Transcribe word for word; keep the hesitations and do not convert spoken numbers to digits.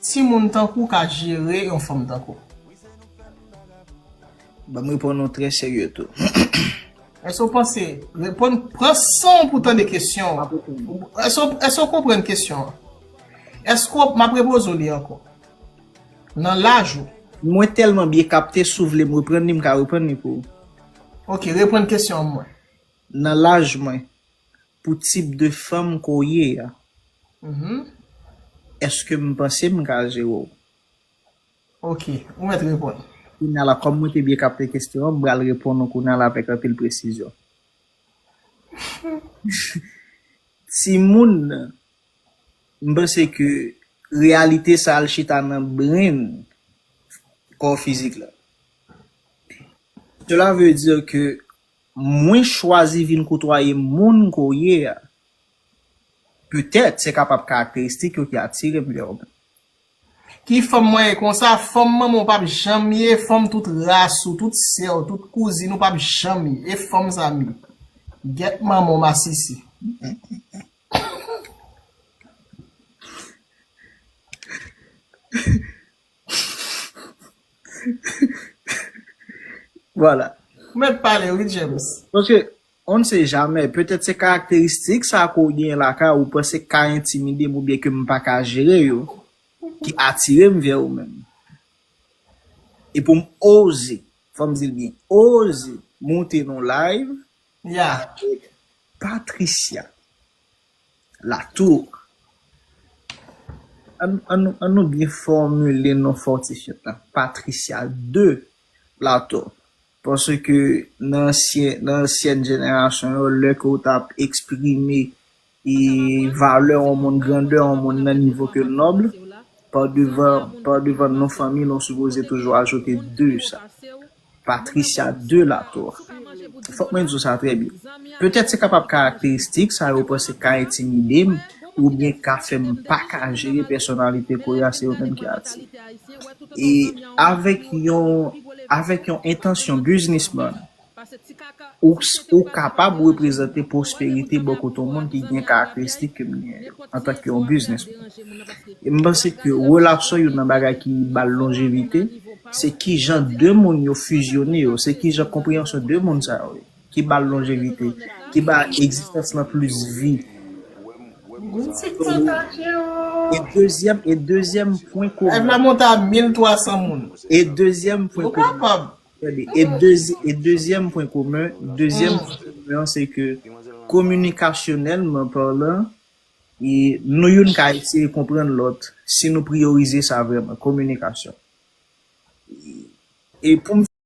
Timoun tankou ka jere yon fanm tankou? Ban m reponn nou trè serye tou. Èske w panse, reponn, pran san w pou tande kesyon an. Èske w- èske w konprann kesyon an? Èske w- m ap repoze w li ankò? Nan laj ou. Mwen tèlman byen kapte, si w vle m reprann li, m ka reprann li pou ou. Ok, reprann kesyon an mwen. Nan laj mwen, pou tip de fanm ke w ye a, Mhm. èske m panse m ka jere w? Ok, ou mèt reponn. Kounye a la, kòm mwen te byen kapte kesyon an, m pral reponn ou kounye a la avèk anpil presizyon. Timoun nan, m panse ke reyalite sa al chita nan brain kò fizik la. Cela veut dire que mwen chwazi vin koutwaye moun ke w ye a. Petèt, se kapab karakteristik yo ki atire m vè w menm. Ki fanm mwen ye konsa? Fanm manman w p ap janm ye, fanm tout ras ou, tout sè w, tout kouzin ou p ap janm ye. E fanm sa m ye. Gèt manman w masisi. Vwala. Ou mèt pale wi, James. Paske, on ne sait jamais, petèt se karakteristik sa ke w gen lakay ou panse k ka entimide m oubyen ke m pa ka jere yo, ki atire m vè ou menm. E pou m oze, fò m di l byen, oze moute nan live Ya. avèk Patricia Latour. Ann ann nou- ann nou byen fòmile non fòtifyan an. Patricia de Latour. Paske nan ansyen, nan ansyèn jenerasyon yo, lè ke w t ap eksprime e valè yon moun, grandè yon moun nan nivo ke l nòb, pa devan, pa devan non fanmi, nou sipoze toujou ajoute de sa. Patricia de Latour. Fòk mwen di w sa trè byen. Petèt se kapab karakteristik sa yo panse ka entimide m oubyen ka fè m pa ka jere pèsonalite ke w ye a, se yo menm ki atire. E avèk yon, avèk yon entansyon businessman, ou, ou kapab reprezante pwosperite bò kote yon moun ki gen karakteristik ke m gen yo, antanke yon businessman. E m panse ke relasyon youn nan bagay ki ba l lonjevite, se kijan de moun yo fizyone yo, se kijan konpreyansyon de moun sa yo ye, ki ba l lonjevite, ki ba egzistans lan plis vi. E dezyèm, e dezyèm pwen komen. Live la monte a mil twa san moun. E dezyèm pwen komen. Tande, e, dezi, e dezyèm pwen komen, dezyèm pwen komen an, se ke kominikasyonèlman palan, e nou youn ka eseye konprann lòt si nou priyorize sa vrèman, kominikasyon. E, e pou m